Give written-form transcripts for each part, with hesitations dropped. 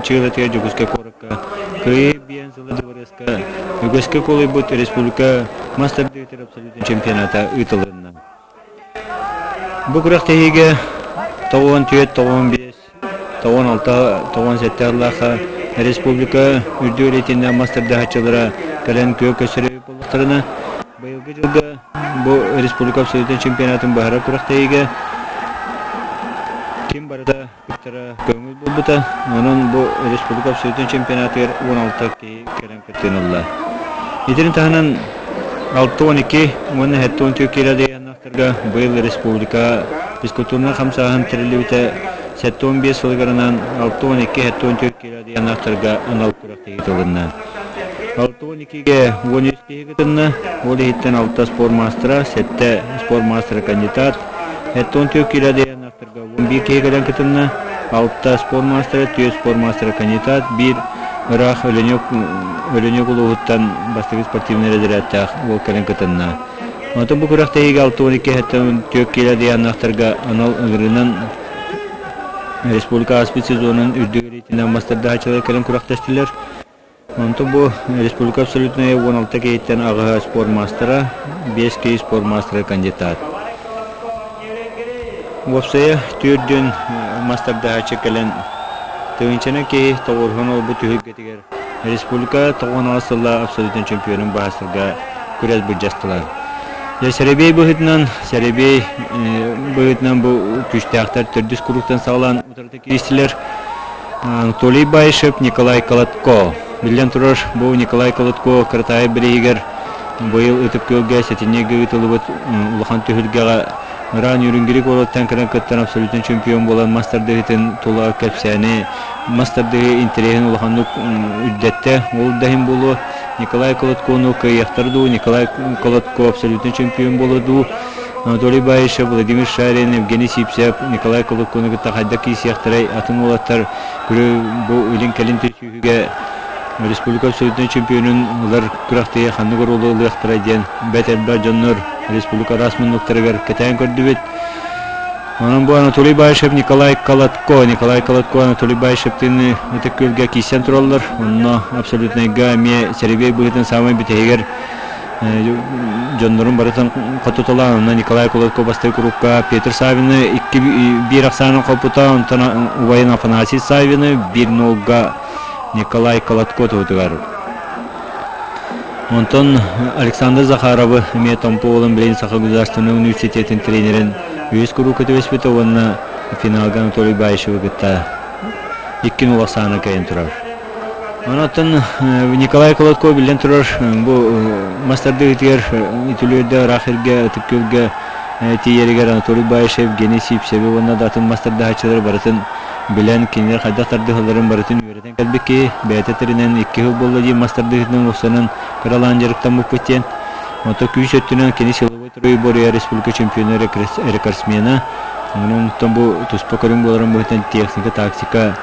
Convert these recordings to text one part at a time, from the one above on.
Чыылатыгар Дьокуускай куоракка Кыайыы биэн сыла дыбарыаска үгэскэ куолуйбут республика мас тардыытыгар абсолютнай чемпионата ыытылынна. Бу күрэхтэһиигэ 94, 95, 96, 97 сыллаахха республика үрдүк рейтиннээх мас тардыһааччылара кэлэн күөл көрсөр эбит буоллахтарына, быйылгы дьылга бу республика абсолютнай чемпионатын быһаарар күрэхтэһиигэ ким барыта Кыттара көҥүл буолбута. Онон бу республика абсолютнай чемпионатыгар 16 киһи кэлэн кыттыыны ылла. Итини таһынан 62 уонна 74 киилэ дыйааннаахтарга быйыл республика физкультурнай хамсааһын тэриллибитэ 75 сылыгарынан 62-74 киилэ дыйааннаахтарга анал күрэхтэһии тылынна. 62-гэ 13 киһи кытынна, ол иһиттэн 6 спорт маастара, 7 спорт маастара кандидат, 74 киилэ дыйааннаахтарга Биир киһи кэлэн кытынна, алта спорт маастара, түөрт спорт маастара кандидат, биир ыраах Өлөнүк улууһуттан бастакы спортивнай эрэдэрээттээх уол кэлэн кытынна. Онтон бу күрэхтэһиигэ 62 иһэттэн түөрт киилэ дыйааннаахтарга анал ыҥырыынан республика ааспыт сезонун үрдүк рейтиннээх мастардааччылар кэлэн күрэхтэстилэр. Онтон бу республика абсолютнай 16 киһиттэн аҕыһа спорт маастара, биэс киһи спорт маастара кандидат. Уопсайа түөрдүн мастардаһааччы кэлэн тыһыынчанан киһи тоҕуоруһан олорбут түһүлгэтигэр республика 96 сылла абсолютнай чемпионун баһастарга күрэс былдьастылар. Дьэ, сэрэбиэй быһыытынан, сэрэбиэй быһыытынан бу күүстээхтэр төрдүс куруктан саҕалаан утарыта кииристилэр. Анатолий Баишев, Николай Колотко. Биллэн турар, бу Николай Колотко Кыратаайы бирииһигэр быйыл Ытык Күөлгэ сэтинньигэ ыытыллыбыт улахан түһүлгэҕэ Ыраан Ньүрүҥгири куораттан кэлэн кыттан абсолютнай чемпион буолан мас тардыһыытын тула кэпсээни, мас тардыһыы интэриэһин улаханнык үрдэттэ. Ол да иһин буолуо, Николай Колоткону кыайыахтар дуу, Николай Колотко абсолютнай чемпион буолуо дуу, Анатолий Баишев, Владимир Шарин, Евгений Сивцев, Николай Колокону кытта хайдах киирсиэхтэрэй, атын уолаттар бу илин-кэлин түсүүгэ республика абсолютнай чемпионун ылар күрэхтэһии ханнык оруолу ылыахтара диэн бэрт элбэх дьоннор республика араас муннуктарыгар кэтээн көрдүбүт. Онон бу Анатолий Баишев, Николай Колотко, Николай Колотко Анатолий Баишевтыын Ытык Күөлгэ киирсэн тураллар. Онно абсолютнайга эмиэ сэрэбиэй быһыытын саамай бүтэһигэр дьоннорун барытын хотуталаан, онно Николай Кулаков бастакы курукка Петр Савины икки биир ахсаанын хоппута, онтон убайын Афанасий Савины биир нолга Николай Колотко туһутугар. Онтон Александр Захаровы эмиэ Томпо уолун билигин Саха государственнай университетын тренерин үһүс куруука түбэспитэ уонна финалга Анатолий Баишевы кытта икки нол ахсаана кыайан турар. Онон Николай Колодко биллэн турар бу мас тардыытыгар үтүлүөрдэ ыраах сиргэ Ытык Күөлгэ тиийэригэр Анатолий Баишев, Евгений Сивцеви уонна да атын мас тардыһааччылары барытын билэн, кинилэр хайдах тардыһалларын барытын үөрэтэн кэлбит киһи бэйэтэ тэринэн икки сыл буолла дии мас тардыһыытынан уопсанан кыралаан дьарыктаммыппыт диэн. Ото күүс өттүнэн кини силовой тройборье республика чемпиона рекордсмена. Онон бу туспа көрүҥ буоларын быһыытынан техника, тактика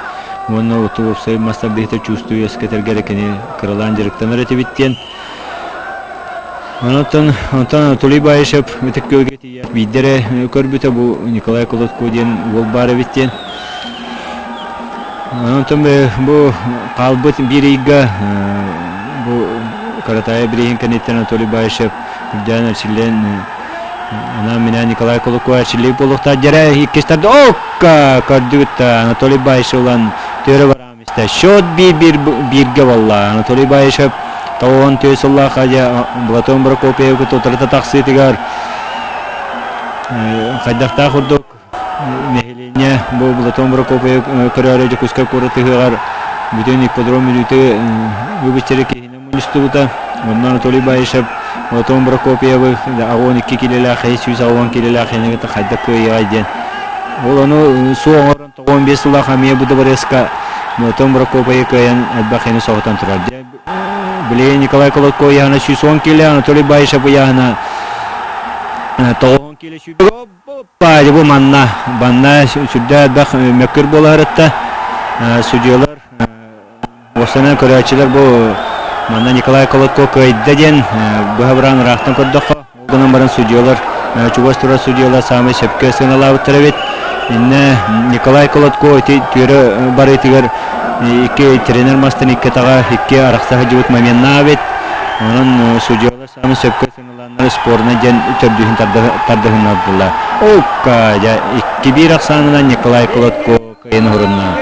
уонна оту уопсай мас тардыһыыта чувствую үөскэтэргэ эрэ кини кыралаан дьарыктанар этибит диэн. Онтон онтон Анатолий Баишев Ытык Күөлгэ тиийэ биирдэ эрэ көрбүтэ бу Николай Колотко диэн уол баар эбит диэн. Онтон бу хаалбыт биир ыйга бу Каратаев бирииһин кэнниттэн Анатолий Баишев үрдээн эрчиллэн Анаан-минээн Николай Кулукова эрчиллибит буолуохтаах дьэрэ иккистэрде окка көрдүгүт Анатолий Баишев ылан түөрэ бараам истэ. Счет биир бииргэ буолла. Анатолий Баишев тоҕуон түөрт сыллаахха дьэ Платон Прокопьевы кытта утарыта тахсыытыгар хайдахтаах курдук нэһилиэнньэ бу Платон Прокопьев көрөөрү Дьокуускай куорат ыһыаҕар бүтүн ипподром мүнүүтэ үгүстэри киһинэн мунньустубута. Онно Анатолий Баишев Платон Прокопьевы 82 килэлээх, 180 килэлээх кытта хайдах кыайыаҕай диэн. Ол ону суу оҥорон 95 сыллаах эмиэ бу дыбарыаска Платон Прокопьевы кыайан элбэх киһини соһутан турар. Билигин Николай Колодко ыйааһына 110 килэ, Анатолий Баишев ыйааһына 90 килэ Бу бу манна манна сүрдээх элбэх мөккүр буола сырытта. Судьуйалар уопсайынан көрөөччүлэр бу манна Николай Колодко кыайда диэн быһа быраан ыраахтан көрдөххө, ол гынан баран судьуйалар чугас турар судьуйалар саамай сөпкө сыаналаабыттар эбит. Иннэ Николай Колодко ити түөрэ барыытыгар Икки тренер мастан икки атаҕа икки арахса сылдьыбыт моменнаабыт. Онон судьуйалар саамай сөпкө сыаналааннар спорнай диэн төрдүһүн тардыһыннардылар. Оукка дьэ 2-1 ахсаанынан Николай Колотко кыайан уһурунна.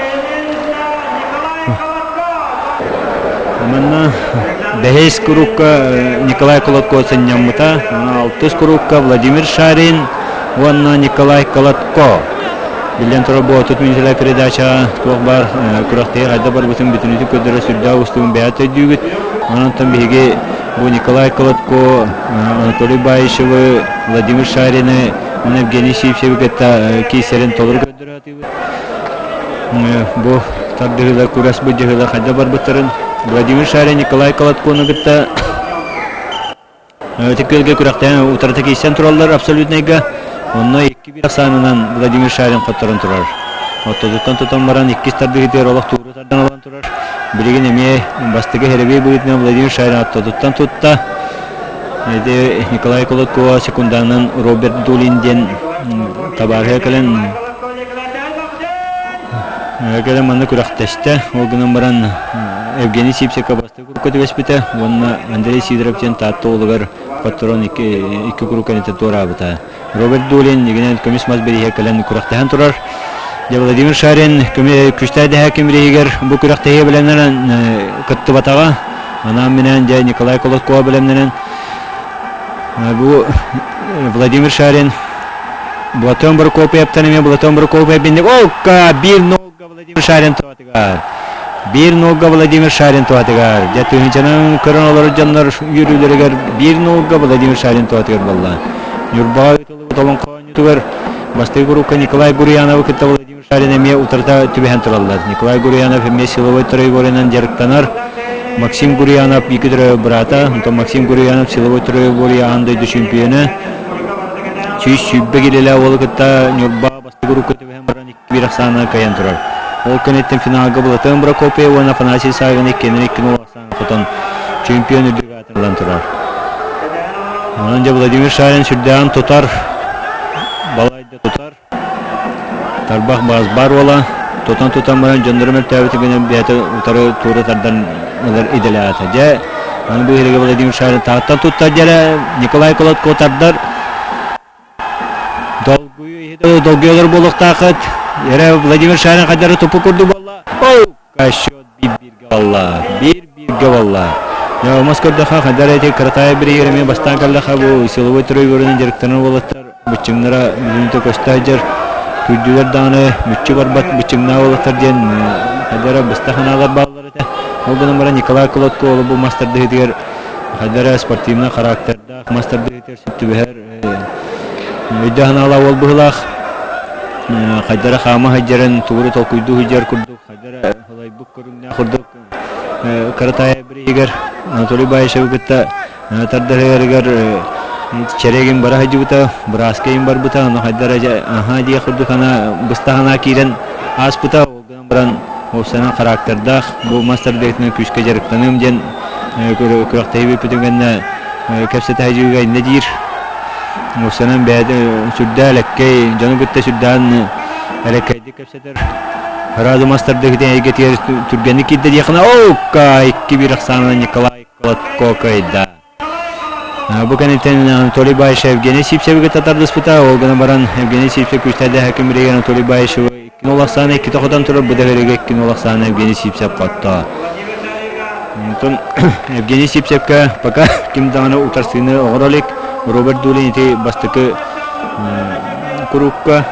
Манна бэһис курукка Николай Колотко сынньаммыта, алтыс курукка Владимир Шарин уонна Николай Колотко. Биллэн турар, бу 30 мүнүүтэлээх передача туох баар күрэхтэһии хайдах барбытын бүтүннүүтүн көрдөрөр сүрдээх уустугун бэйэҕит өйдүүгүт. Онон биһиги бу Николай Колотко, Анатолий Баишевы, Владимир Шарины уонна Евгений Сивцеви кытта киирсэрин толору көрдөрө сатыыбыт. Бу тардыһыылар, күрэс былдьаһыылар хайдах барбыттарын Владимир Шарин Николай Колоткону кытта Ытык Күөлгэ күрэхтэһэн утарыта киирсэн тураллар абсолютнайга. Онно 2-1 ахсаанынан Владимир Шарин хотторон турар. Оттотуттан тутан баран иккис тардыһыытыгар олох тууру тардан ылан турар. Билигин эмиэ бастакы хэребий быһыытынан Владимир Шарин оттотуттан тутта. Ити Николай Колоткова секунданан Роберт Дулин диэн табаарыһа кэлэн кэлэн манна күрэхтэстэ. Ол гынан баран Евгений Сипсека курукка түбэспитэ уонна Андрей Сидоров диэн Таатта уолугар хотторон икки куруук кэнниттэн туораабыта. Роберт Дулин игинэн көмүс мас бирииһэ кэлэн күрэхтэһэн турар. Дьэ Владимир Шарин күүстээх дэһээкин бирииһигэр бу күрэхтэһиигэ бэлэмнэнэн кыттыбатаҕа. Анаан-минээн дьэ Николай Колоткова бэлэмнэнэн бу Владимир Шарин Платон Прокопьевтан эмиэ Платон Прокопьев бинник Ока биир нолга Владимир Шарин туһатыгар. Биир нолга Владимир Шарин туһатыгар. Дьэ тыһыынчанан көрөн олорор дьоннор үөрүүлэригэр биир нолга Владимир Шарин туһатыгар буолла. Ньурбаҕа ыытыллыбыт олоҥхо оонньуутугар бастакы группа Николай Гурьяновы кытта Владимир Шарин эмиэ утарыта түбэһэн тураллар. Николай Гурьянов эмиэ силовой троеборьенан дьарыктанар. Максим Гурьянов икки төрөөбүт быраата, онтон Максим Гурьянов силовой троеборье аан дойду чемпиона. 120 килэлээх уолу кытта Ньурба бастакы группа түбэһэн баран биир ахсаанынан кыайан турар. Ол кэнниттэн финалга Былатыан Прокопьев уонна Афанасий Савин иккиэннэрин икки ахсаан хотон чемпион үрдүк аатын ылан турар. Онон дьэ Владимир Шарин сүрдээҕин тутар, балайда тутар. Тарбах баас бар уола тутан-тутан баран дьоннору мөлтөөбүтүн гынан бэйэтэ утары туора тардан ылар идэлээтэ. Дьэ, аны бу иһиригэ Владимир Шарин таһыттан туттар дьэрэ Николай Колотко тардар. Долгуйалар буолуохтааххыт. Эрэ Владимир Шарин хайдары тупу курдук буолла. Счет биир-бииргэ буолла. Биир-бииргэ буолла. Омос көрдөхө, хайдар эти Кыратаай бириигэр эмиэ бастаан кэллэхэ бу силовой тройборунан дьарыктанар уолаттар быччыҥнара бүтүнүтэ көстө сылдьар. Күрдүлэр даҕаны мүччү барбат быччыҥнаах уолаттар диэн хайдара быстах санаалар бааллар этэ. Ол гынан баран Николай Колотко ол бу мас тардыһыытыгар хайдара спортивнай характердаах мас тардыһыытыгар сөп түбэһэр Өйдөөх-санаалаах уол быһыылаах, хайдара хаама сылдьарын, тугу эрэ толкуйдуу сылдьар курдук, хайдара ылайбыт көрүҥнээх курдук Каратаев бирииһигэр Анатолий Баишевы кытта тардарыгар чэрэгин бара сылдьыбыта, бырааска иһин барбыта, ону хайдара дьэ аһаа диэх курдук ана быстах анаа киирэн ааспыта, ол гынан баран уопсайынан характердаах, бу мас тардыытынан күүскэ дьарыктаныам диэн күрэхтэһии бүппүтүн кэннэ кэпсэтэ сылдьыыга иннэ диир. Уопсайынан бэйэтэ сүрдээх элэккэй, дьону кытта сүрдээх элэккэйдик кэпсэтэр. Сразу мас тардыытын эйгэтигэр түргэнник киирдэ диэххинэ, оукка 2-1 ахсаанынан Николай Колотко кыайда. Бу кэнниттэн Анатолий Баишев Евгений Сивцевы кытта тардыспыта. Ол гынан баран Евгений Сивцев күүстээх ким Анатолий Баишевы 2-0 ахсаана иккитэ хотон турар, бу да өрүгэ 2-0 ахсаана Евгений Сивцев хотто. Онтон Евгений Сивцевкэ пока ким даҕаны утарсыыны оҥоро илик. Роберт Дулин ити бастакы курукка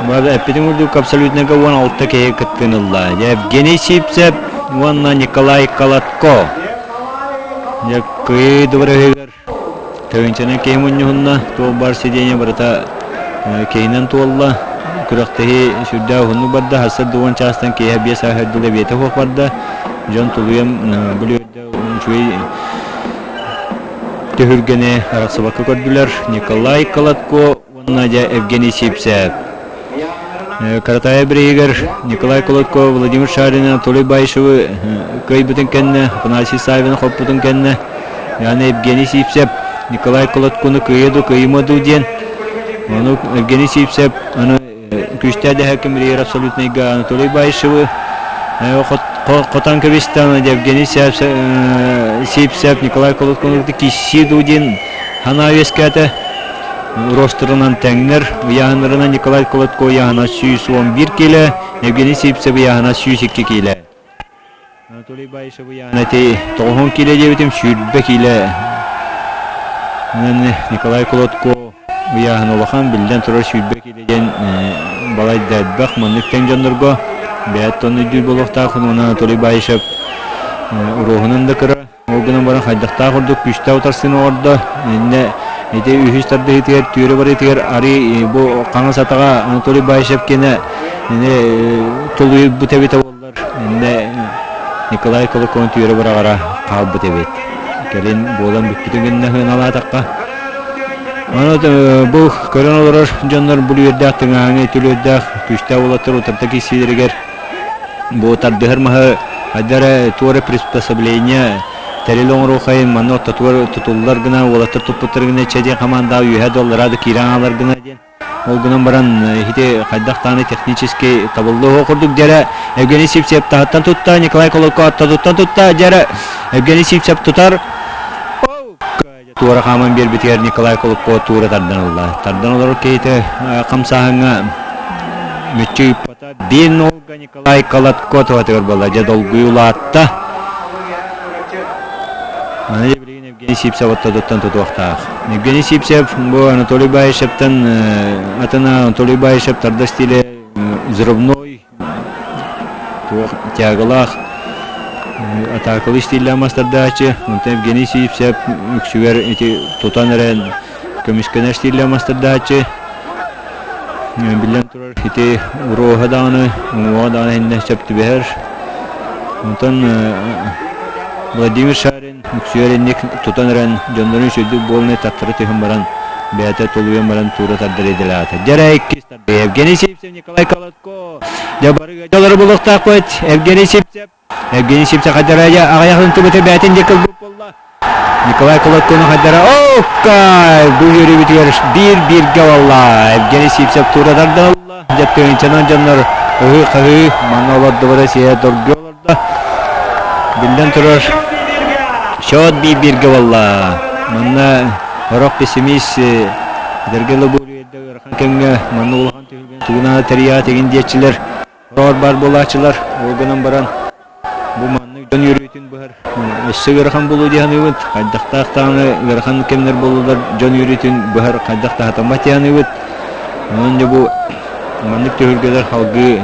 Бары эппитин курдук абсолютнайга 16 киһи кыттыыны ылла. Евгений Сивцев уонна Николай Колотко. Дьэ, кыайыы дыбарыһыгар тыһыынчанан киһи мунньуһунна, туох баар сидиэнньэ барыта киһинэн туолла. Күрэхтэһии сүрдээх уһуннук барда, сарсыарда уон чаастан киэһэ биэс ааһар дылы эбиэтэ суох барда. Дьон тулуйан бу үчүгэй түһүлгэни арахсыбакка көрдүлэр Николай Колотко уонна дьэ Евгений Сивцев. Каратаев бирииһигэр Николай Колотко Владимир Шарин Анатолий Баишевы кыайбытын кэннэ, Афанасий Савины хоппутун кэннэ, яғни Евгений Сивцев Николай Колоткону кыайа дуу, кыайыма дуу диэн. Ону Евгений Сивцев аны күүстээх дэһэ кимиригэр абсолютнайга Анатолий Баишевы хотон кэбистэ Евгений Сивцев Николай Колодконовы киссии дуу диэн санаа үөскээтэ. Ростерынан тэҥнэр ыйааһыннарынан Николай Колодко ыйааһына 111 киилэ, Евгений Сивцев ыйааһына 102 киилэ. Анатолий Баишев ыйааһына ити 90 киилэ диэбитим, 20 киилэ. Онон Николай Колодко ыйааһына улахан, биллэн турар 20 киилэ диэн балайда элбэх маннык тэҥ дьоннорго бэйэт тон өйдүүр буолуохтаахпын уонна Анатолий Баишев уруоһунан да кыра Ол гынан баран хайдахтаах курдук күүстээх утарсыыны оҥордо. Иннэ ити үһүс тардыһыытыгар түөрэ барыытыгар арыы бу хаҥас атаҕа Анатолий Баишев киэнэ ини тулуйбут эбитэ буоллар иннэ Николай Колокон түөрэ быраҕара хаалбыт эбит. Кэлин буолан бүппүтүн гынна сыаналаатахха. Аны бу көрөн олорор дьоннор бу үөрдээх тыҥааһыҥа үтүлүөрдээх күүстээх уолаттар утарда киирсиилэригэр Бу тардыһар маһы хайда эрэ туох эрэ приспособление тэрил оҥоруохайын манна ортотугар тутуллар гына уолаттар туппуттар гына чэ диэн хамаандаҕа үөһэ доллара да киирэн хаалар гына диэн. Ол гынан баран ити хайдах даҕаны технически табыллыа курдук дьэрэ Евгений Сивцев таһыттан тутта, Николай Колоков аттатыттан тутта, дьэрэ Евгений Сивцев тутар. Туора хааман биэрбитигэр Николай Колокко туура тардан ылла. Тардан олорор киһитэ хамсааһыҥҥа мүччү ыыппата. Биир нолга Николай Колотко туһатыгар буолла. Дьэ долгуйуу улаатта. Аны билигин Евгений Сивцев оттотуттан тутуохтаах. Евгений Сивцев бу Анатолий Баишевтан атына Анатолий Баишев тарда стиле взрывной Туох тягалаах атаакалыы истииллээх мастардааччы, онтон Евгений Сивцев үксүгэр ити тутан эрэн көмүскэнэр истииллээх мастардааччы. Биллэн турар, ити уруоһа даҕаны, уҥуоҕа даҕаны иһиннэ сөп түбэһэр. Онтон Владимир Шарин үксүгэр инник тутан эрэн дьоннорун үчүгэйдик буолан таттара түһэн баран бэйэтэ тулуйан баран туура тардар идэлээтэ. Дьэрэ иккис Евгений Сивцев, Николай Колодко. Дьэ бары ыалдьалары булуохтаахпыт. Евгений Сивцев. Евгений Сивцев хайдара аҕыйах ынтыбыты бээтин диэки ылбыт буолла. Николай Колодкону хайдара ооккай бу үөрүүбүтүгэр биир-бииргэ буолла. Евгений Сивцев туура тардан ылла. Дьэ тыһыынчанан дьоннор ыһыы-хаһыы манна олордубара сиэ доргуйа олордо. Биллэн турар, счет биир-бииргэ буолла. Манна орох пессимист эдэргэ лобууру Ыарахан кэмҥэ манна улахан түһүлгэни тугун тэрийэҕит игин диэччилэр, роор баар буолааччылар. Ол гынан баран бу маннык дьон үөрүүтүн быһар өссө ыарахан буолуо дии саныыбын. Хайдахтаах даҕаны ыарахан кэмнэр буоллулар дьон үөрүүтүн быһар хайдах да сатаммат дии саныыбыт. Онон дьэ бу маннык түһүлгэлэр салгыы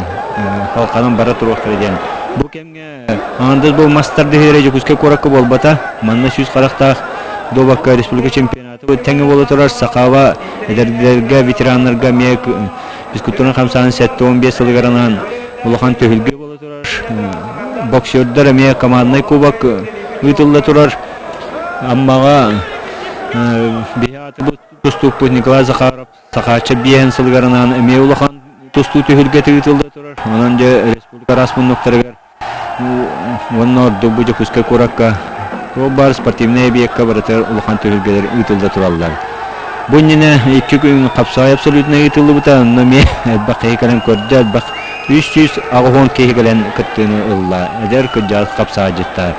халҕанан бара туруохтара диэн. Бу кэмҥэ аҥардас бу мас тардыһыыра Дьокуускай куоракка буолбата. Манна сүүс харахтаах дуобакка республика чемпионата Тэҥэ буола турар Сахава эдэрдэргэ, ветераннарга эмиэ физкультурнай хамсааһын 75 сылыгар анаан улахан түһүлгэ буола турар. Боксердар эмиэ команднай кубок ыытылла турар. Аммаҕа биһи аатырбыт тустуукпут Николай Захаров Сахаачча биэһин сылыгар анаан эмиэ улахан тустуу түһүлгэтэ ыытылла турар. Онон дьэ республика араас муннуктарыгар Уонна ордук бу Дьокуускай куоракка туох баар спортивнай объекка барытыгар улахан түһүлгэлэр ыытылла тураллар. Бу иннинэ икки күн хапсаҕай абсолютно ыытыллыбыта, онно эмиэ элбэх киһи кэлэн көрдө, элбэх 380 киһи кэлэн кыттыыны ылла. Эдэр кырдьаҕас хапсаҕайдьыттар.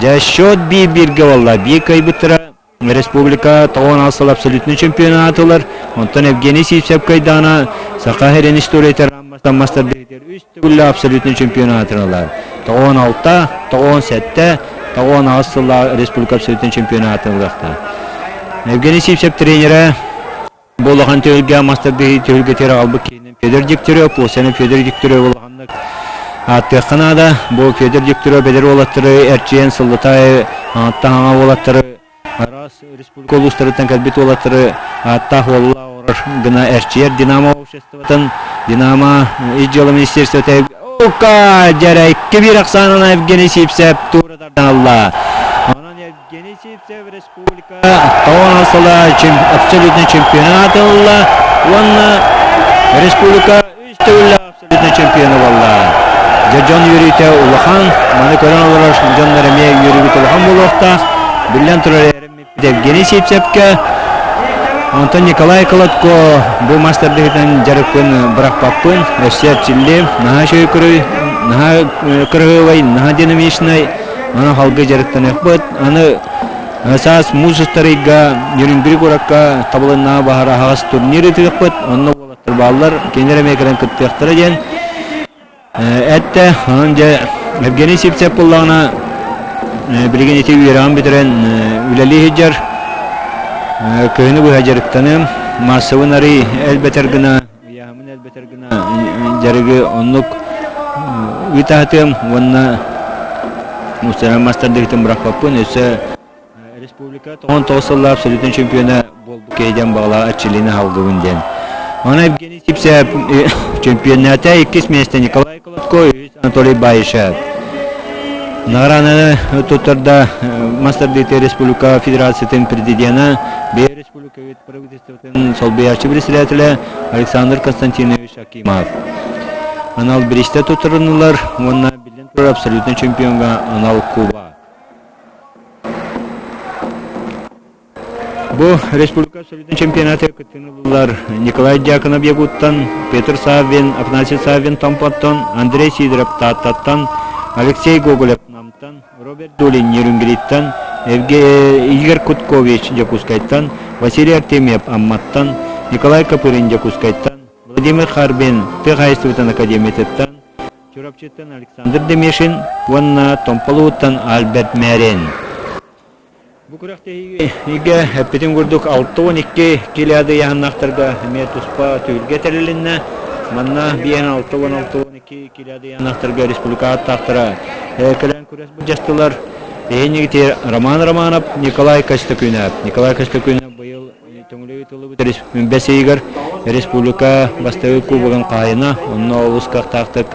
Дьэ, счет биир-бииргэ буолла. Биир кыайбыттара Республика тоҕус сыл абсолютный чемпионат ылар. Онтон Евгений Сивцев кыайдаҕына Саха сирин историятыгар мастер үс төгүллэ абсолютный чемпионат ылар. 96, 97, 98 сыллаах республика абсолютный чемпионатын ылыахтаах. Евгений Сивцев тренерэ Бу улахан түһүлгэ мастардыы түһүлгэтигэр аҕалбыт киһинэн Федор Дегтярев, Косянов Федор Дегтярев улаханнык ааттыахха наада. Бу Федор Дегтярев эдэр уолаттары эрчийэн сыллата ааттаах аҥа уолаттары араас республика улуустарыттан кэлбит уолаттары ааттаах уоллаах оҥорор гына эрчийэр Динамо обществотын Динамо ис дьыала министерствота Ока дьэрэ икки биир ахсаанынан Евгений Сивцев туура тардан ылла. Онон Евгений Сивцев Республика тоҕус сыла абсолютный чемпионат ылла уонна республика үс төгүллээх абсолютный чемпиона буолла. Дьэ дьон үөрүүтэ улахан, маны көрөн олорор дьоннор эмиэ үөрүүбүт улахан буолуохтаах. Биллэн турар эрэммиппит Евгений Сивцевкэ. Онтон Николай Колодко бу мас тардыһыытынан дьарыкпын бырахпаппын, өссө эрчиллиэм, наһаа үчүгэй көрүй, наһаа кыраһыабай, наһаа динамичнай, аны халгы дьарыктаныахпыт. Аны саас муус устар ыйга Нерюнгри куоракка табылыннаҕа баһар аһаҕас турнир ыытыахпыт, онно уолаттар бааллар, кинилэр эмиэ кэлэн кыттыахтара диэн Эттэ, онон дьэ Евгений Сивцев буоллаҕына билигин ити үөрэҕин бүтэрэн үлэлии сылдьар. Кыһыны быһа дьарыктаныам, маассабын арый элбэтэр гына, ыйааһымын элбэтэр гына дьарыгы оннук ыытаһытыам уонна мустаран мастардыгытын бырахпаппын өссө Республика 99 сыллаах абсолютнай чемпиона буолбут киһи диэн баҕалаах эрчиллиини аһалгыбын диэн. Аны Евгений Сипсев чемпионата иккис миэстэ Николай Колодко, үһүс Анатолий Баишев. Наҕарааданы туттарда мастер республика Федерациятын президена, бэйэ республикабыт правительствотын солбуйааччы председателэ Александр Константинович Акимов. Анал бириистэ туттарынылар уонна биллэн турар абсолютнай чемпионга анал куба. Бу республика абсолютнай чемпионатыгар кыттыыны ыллылар Николай Дьяконов Якуттан, Петр Саввин, Афанасий Саввин Томпоттон, Андрей Сидоров Тааттаттан, Алексей Гоголев Намтан, Роберт Дулин Нерюнгриттан, Игорь Куткович Дьокуускайтан, Василий Артемьев Амматтан, Николай Копырин Дьокуускайтан, Владимир Харбин тыа хаһаайыстыбатын академиятыттан, Чурапчыттан Александр Демешин уонна Томполууттан Альберт Мэрин. Бу күрэхтэһиигэ эппитим курдук 62 килиады ыйааһыннаахтарга эмиэ туспа түһүлгэ тэрилиннэ. Манна биэн 66 килиады ыйааһыннаахтарга республика ааттаахтара кэлэн күрэс былдьастылар. Эһинигити Роман Романов, Николай Костякүнов. Николай Костякүнов быйыл Төҥүлү ыытыллыбыт бэс ыйыгар республика бастакы кубогын хаһайына, онно олус кыахтаахтык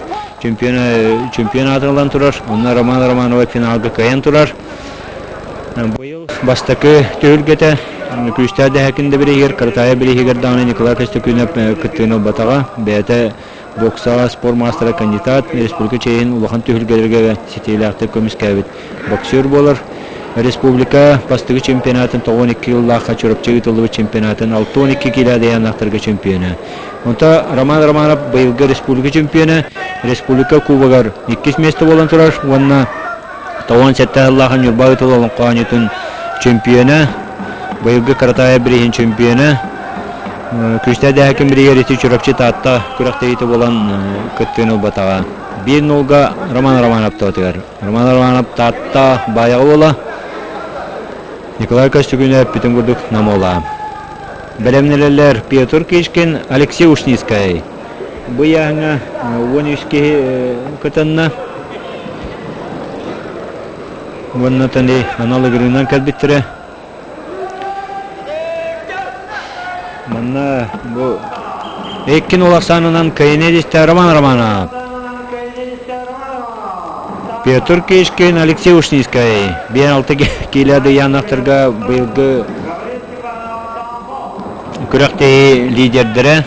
чемпион, чемпион аатын ылан турар, онно Роман Романова финалга кыайан турар. Быйыл бастакы түһүлгэтэ күүстээх дэһэкин да бирииһигэр, Каратаев бирииһигэр даҕаны Николай Костякунов кыттыыны ылбатаҕа. Бэйэтэ боксаҕа спорт маастара кандидат, республика чиэһин улахан түһүлгэлэргэ ситиилээхтик көмүскээбит боксер буолар. Республика бастакы чемпионатын 92 сыллаахха Чурапчы ыытыллыбыт чемпионатын 62 киилэ дайааннаахтарга чемпиона. Онто Роман Романов быйылгы республика чемпиона, республика кубогар иккис миэстэ буолан турар уонна 97 сыллаах Ньурба ыытыллар олоҥхо оонньуутун чемпиона, быйылгы Каратаев бирииһин чемпиона, күүстээх дэһэкин бириигэр ити Чурапчы Таатта күрэхтэһиитэ буолан кыттыыны ылбатаҕа. Биир нулга Роман Романов тоотугар. Роман Романов Таатта Баайаҕа уола, Николай Костюгунов бүтүн курдук Нам уола. Бэлэмнэлэллэр Петр Кишкин, Алексей Ушницкай. Бу ыйааһыҥҥа 13 киһи кытынна. Уонна тани анал ыгырыынан кэлбиттэрэ. Манна бу иккин улахсаанынан кыайыны илистэ Роман Романов. Петр Кишкин, Алексей Ушницкай. Биэн алты киилэ дыйаанахтарга быйылгы күрэхтэһии лидердэрэ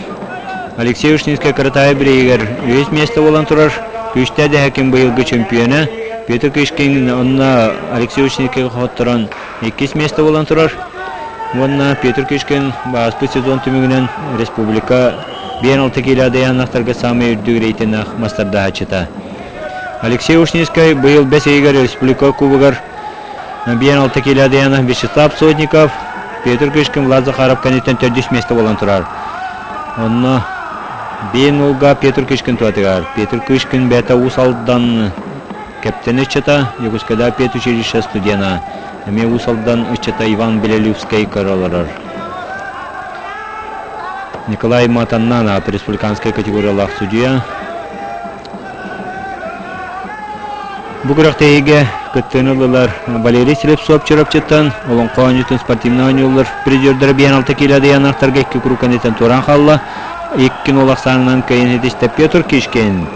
Алексей Ушницкай Каратаев бирииһигэр үһүс миэстэ буолан турар. Күүстээх дэһэкин быйылгы чемпиона. Петр Кишкин онно Алексей Ушницкайга хотторон иккис миэстэ буолан турар. Уонна Петр Кишкин ааспыт сезон түмүгүнэн республика 56 киилэ дайааннахтарга саамай үрдүк рейтиннээх мастардаһааччыта. Алексей Ушницкай быйыл бэс ыйыгар республика кубогар 56 киилэ дайаанах Вячеслав Сотников, Петр Кишкин, Влад Захаров кэнниттэн төрдүс миэстэ буолан турар. Онно биэн уулга Петр Кишкин туһатыгар. Петр Кишкин бэйэтэ Уус Алдан Кэптэни ыччата, Якутскайдааҕы педучилище студена, эмиэ Уус Алдан ыччата Иван Белолюбскай көрө олорор. Николай Матаннанов, республиканскай категориялаах судьуйа. Бу күрэхтэһиигэ кыттыыны ыллылар Валерий Слепцов Чурапчыттан, Олоҥхо оонньуутун спортивнай оонньуулар призердара 56 киилэ дыйааннаахтарга икки куруук кэнниттэн туораан хаалла. Икки нол ахсаанынан кыайан ситистэ Петр Кишкин.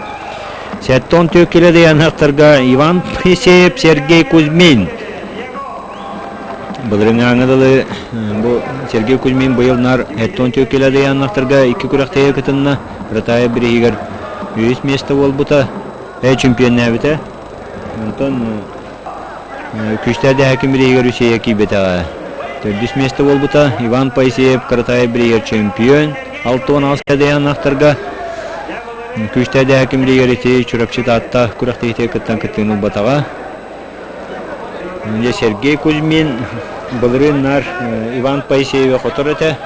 Сэттон түөккүлэ дыйаанахтарга Иван Моисеев, Сергей Кузьмин. Былырыҥҥааҥҥа дылы бу Сергей Кузьмин быйыл наар Эттон түөккүлэ дыйаанахтарга икки күрэхтэһиигэ кытынна. Ратаев бирииһигэр үһүс миэстэ буолбута, чемпионнээбитэ. Онтон күүстээх дэһэкин бирииһигэр үсэйэ киирбэтэҕэ. Төрдүс миэстэ буолбута Иван Поисеев Каратаев билигэр чемпион 68 кэдэйээн Күүстээх дэһэким билигэр ити Чурапчы Таатта күрэхтэһиитигэр кыттан кыттыыны ылбатаҕа. Дьэ Сергей Кузьмин былырыын наар Иван Поисеевы хотор этэ.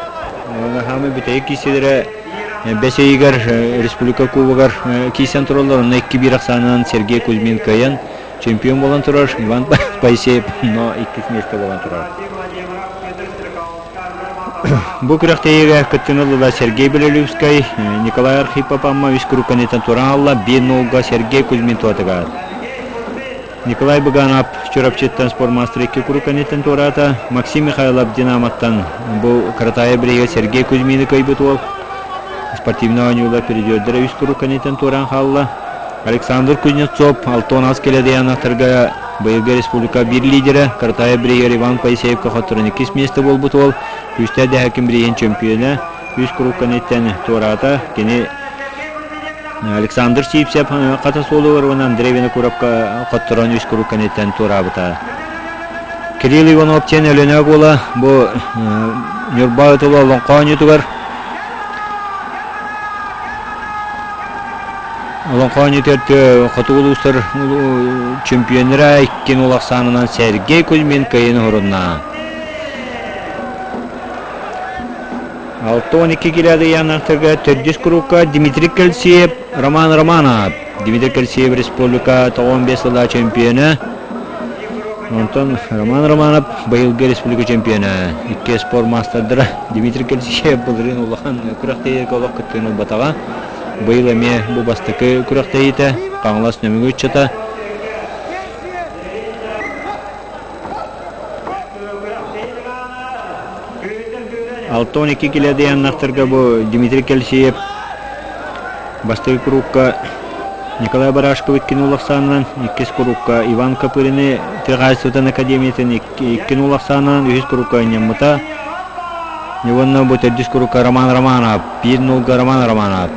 Хаамы бүтэһик киирсиилэрэ бэс ыйыгар республика кубогар киирсэн тураллар. Онно 2-1 ахсаанынан Сергей Кузьмин кыайан чемпион буолан турар. Иван Поисеев но иккис миэстэ буолан турар. Бу күрэхтэһиигэ кыттыыны ылла Сергей Белолюбскай, Николай Архипов Амма үс куруук кэнниттэн туран аалла, биир нолга Сергей Кузьмин туотугар. Николай Быганов Чурапчыттан спортмастер икки куруук кэнниттэн туораата. Максим Михайлов Динамоттан бу Каратаев бириигэ Сергей Кузьмины кыайбыт уол. Спортивнай оонньуулар призердэрэ үс куруук кэнниттэн туораан хаалла. Александр Кузнецов 68 килэ дыйааннахтарга быйылгы республика биир лидерэ Каратаев бириигэр Иван Поисеевка хотторон иккис миэстэ буолбут уол. Күүстээх дэһэкин бирииһин чөмпүйүөнэ үс куруук кэнниттэн туораата. Кини Александр Сивцев хата суолугар уонна Андрей Винокуровка хотторон үс куруук кэнниттэн туораабыта. Кирилл Иванов диэн Өлөнөөк уола бу Ньурба ытыла олоҥхо оонньуутугар Олоҥхо оонньуутугар хотугу улуустар чемпионнара иккин уол ахсаанынан Сергей Кузьмин кыайыыны уһурунна. 62 килода ыйааннахтарга төрдүс курукка Дмитрий Кельсиев, Роман Романов. Дмитрий Кельсиев республика 95 сыла чемпиона. Онтон Роман Романов быйылгы республика чемпиона. Икки спорт маастардара Дмитрий Кельсиев былырыын улахан күрэхтэһиигэ олох кыттыыны ылбатаҕа. Быйыл эмиэ бу бастакы күрэхтэһиитэ Хаҥалас Нөмүгү ыччата. 62 килэдияннахтарга бу Дмитрий Кельсиев бастакы курукка Николай Барашков иккини улахсаанынан, иккис курукка Иван Копырины тыа хаһаайыстыбатын академиятын иккини улахсаанынан үһүс курукка ынньаммыта. Уонна бу төрдүс курукка Роман Романов, биир нолга Роман Романов.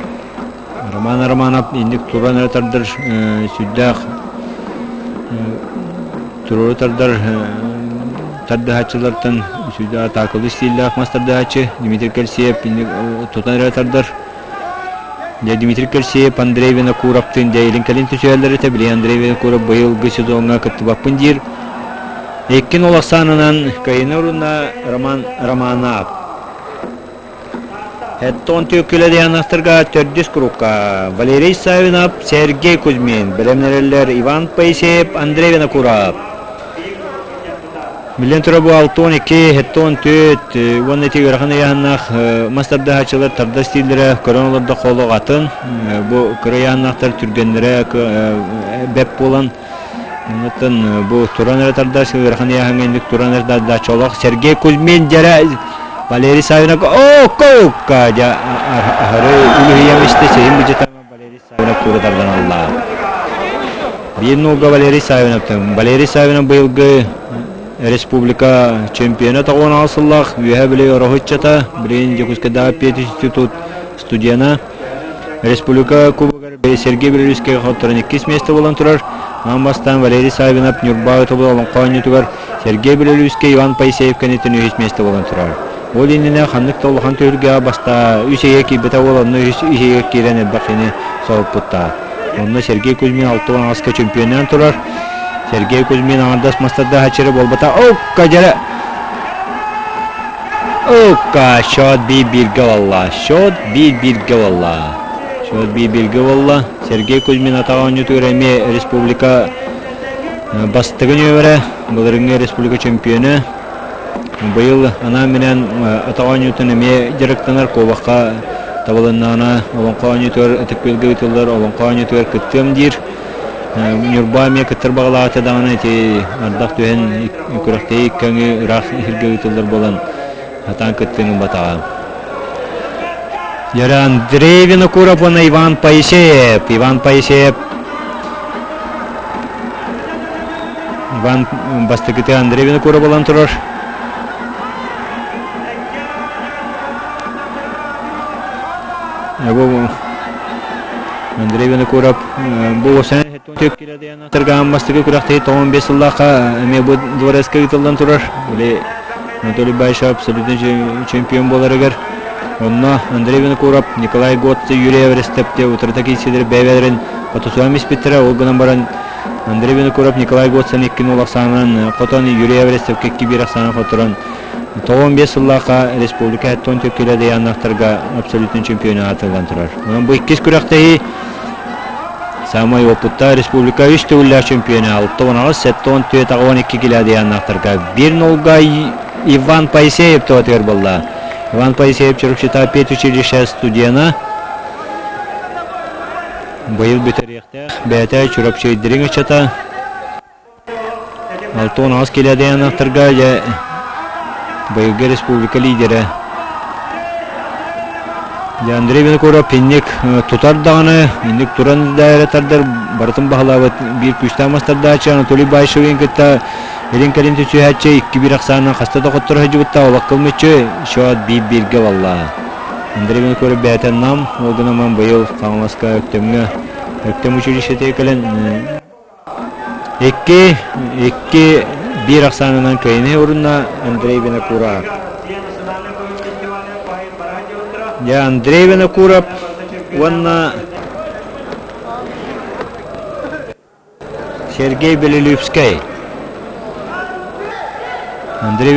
Роман Романов инник туран эрэ тардар сүрдээх туруору тардар тардыһааччылартан сүрдээх атаакалыы стиллээх мас тардыһааччы Дмитрий Кельсиев инник тутан эрэ тардар. Дьэ Дмитрий Кельсиев Андрей Винокуровтыын дьэ илин-кэлин түсүһэллэр этэ. Билигин Андрей Винокуров быйылгы сезоҥҥа кыттыбаппын диир. Иккин ол ахсаанынан кыайыыны уруна Роман Романов. Эттон түөкүлэ дианастарга төрдүс курукка Валерий Савинов, Сергей Кузьмин, бэлэмнэрэллэр Иван Поисеев, Андрей Винокуров. Билэн турар бу 62, хеттон түөт уонна ити ыарахан ыйааһыннаах мас тардыһааччылар тарда стиллэрэ көрөн олордоххо олох атын. Бу кыра ыйааһыннаахтар түргэннэрэ бэп буолан Оннуттан бу туран эрэ тардааччы ыарахан ыйааһыҥҥа инник туран эрэ тардааччы олох Сергей Кузьмин дьэрэ Валерий Савинов оо-ка дьэ аһары үлүһүйэн истэ сиһин быдьатама Валерий Савинов тура тардан алла. Биир нолга Валерий Савиновтан. Валерий Савинов быйылгы республика чемпиона тоҕуон сыллаах Үөһээ Бүлүү Ороһуччата, билигин Дьокуускайдааҕы пединститут студена. Республика Кубогар Сергей Белорусскайга хотторон иккис миэстэ буолан турар. Аан бастаан Валерий Савинов Ньурба тобул олоҥхо оонньуутугар Сергей Белорусскай Иван Поисеев кэнниттэн үһүс миэстэ буолан турар. Ол иннинэ ханнык да улахан түһүлгэҕэ бастаа үс ыйга киирбэтэх уол онно үһүс ыйга киирэн элбэх киһини соһуппуттаах. Онно Сергей Кузьмин 68-ка чемпионнаан турар. Сергей Кузьмин аҥардас мастардаһааччы буолбата. Окка дьэрэ! Укка, счет биир-бииргэ буолла. Счет биир-бииргэ буолла. Счет биир-бииргэ буолла. Сергей Кузьмин атаҕа оонньуутугар эмиэ республика бастакы нүөмэрэ, былырыҥҥы республика чемпиона. Быйыл анаан-минээн атаҕа оонньуутун эмиэ дьарыктанар куобахха табылыннаҕына олоҥхо оонньуутугар Ытык Күөлгэ ыытыллар олоҥхо оонньуутугар кыттыам диир. Ньурба эмиэ кыттар баҕалаах даҕаны ити ардах түһэн күрэхтэһии икки аҥыы ыраах сиргэ ыытыллар буолан сатаан кыттыыны ылбатаҕа. Дьэ Андрей Винокуров уонна Иван Поисеев. Иван Поисеев Иван бастакыты Андрей Винокуров буолан турар. Бу Андрей Винокуров бу Тыргаан бастакы күрэхтэһии 95 сыллаахха эмиэ бу дворецка ыытыллан турар. Били Анатолий Баишев абсолютный чемпион буоларыгар. Онно Андрей Винокуров, Николай Готце, Юрий Эверестепте утарыта киирсиилэр бэйэлэрин хотусуһан испиттэрэ. Ол гынан баран Андрей Винокуров, Николай Готцен 2-0 ахсаанынан хотон, Юрий Эверестепке 2-1 ахсаанынан хоторон 95 сыллаахха республика 74 килэ дыйааннаахтарга абсолютный чемпион аатыллан турар. Онон бу иккис күрэхтэһии Саамай уопуттаах республика үс төгүллээх чемпиона 68, 74, 82 килэ дыйааннаахтарга биир нолга Иван Поисеев туһатыгар буолла. Иван Поисеев Чурапчыта педучилище студена быйыл бүтэриэхтээх. Бэйэтэ Чурапчы дириҥ ыччата. 68 килэ дыйааннаахтарга дьэ быйылгы республика лидерэ Дьэ Андрей Винокуров инник тутар даҕаны, инник туран да эрэ тардар барытын баһылаабыт биир күүстээх мастардааччы Анатолий Баишевин кытта илин-кэлин түсүһээччи 2-1 ахсаанынан хаста да хотторо сылдьыбыттаах олох кылмыччы счет биир-бииргэ баллаа. Андрей Винокуров бэйэтэ Нам, ол гынан быйыл Хаҥаласка Өктөмҥө Өктөм училищетыгар кэлэн Икки, икки биир ахсаанынан кыайыны урунна Андрей Винокуров. Дьэ, Андрей Винокуров уонна Сергей Белолюбскай. Андрей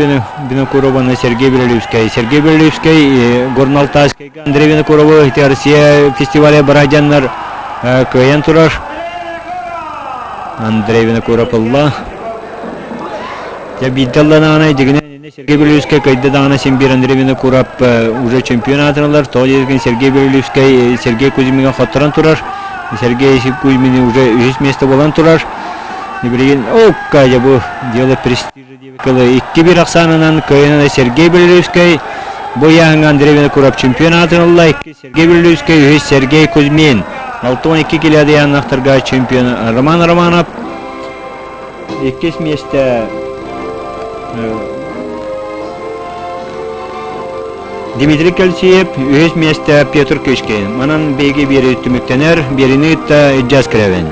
Винокуров уонна Сергей Белолюбскай. Сергей Белолюбскай Горно-Алтайскайга Андрей Винокурову ити Россия фестиваля барадьаннар кыайан турар. Андрей Винокуров ылла. Дьэ биирдэ ылланаҕына дьигинэн Сергей Белолюбскай кыайда даҕаны син биир Андрей Винокуров уже чемпион аатын ылар. Тоҕо диэбиккин Сергей Белолюбскай Сергей Кузьмиҥа хотторон турар. Сергей Кузьмин уже үһүс миэстэ буолан турар. Билигин окка дьэ бу дело престижа диэбиккэ 2-1 ахсаанынан кыайан Сергей Белолюбскай бу ыйааһыҥҥа Андрей Винокуров чемпион аатын ылла. Сергей Белолюбскай үһүс Сергей Кузьмин 62 кило ыйааннаахтарга чемпион Роман Романов иккис миэстэ Дмитрий Кельциев, үһүс миэстэ Петр Кычкин. Манан биһиги биэри түмүктэнэр, биэриини кытта Ильяс Крэвин.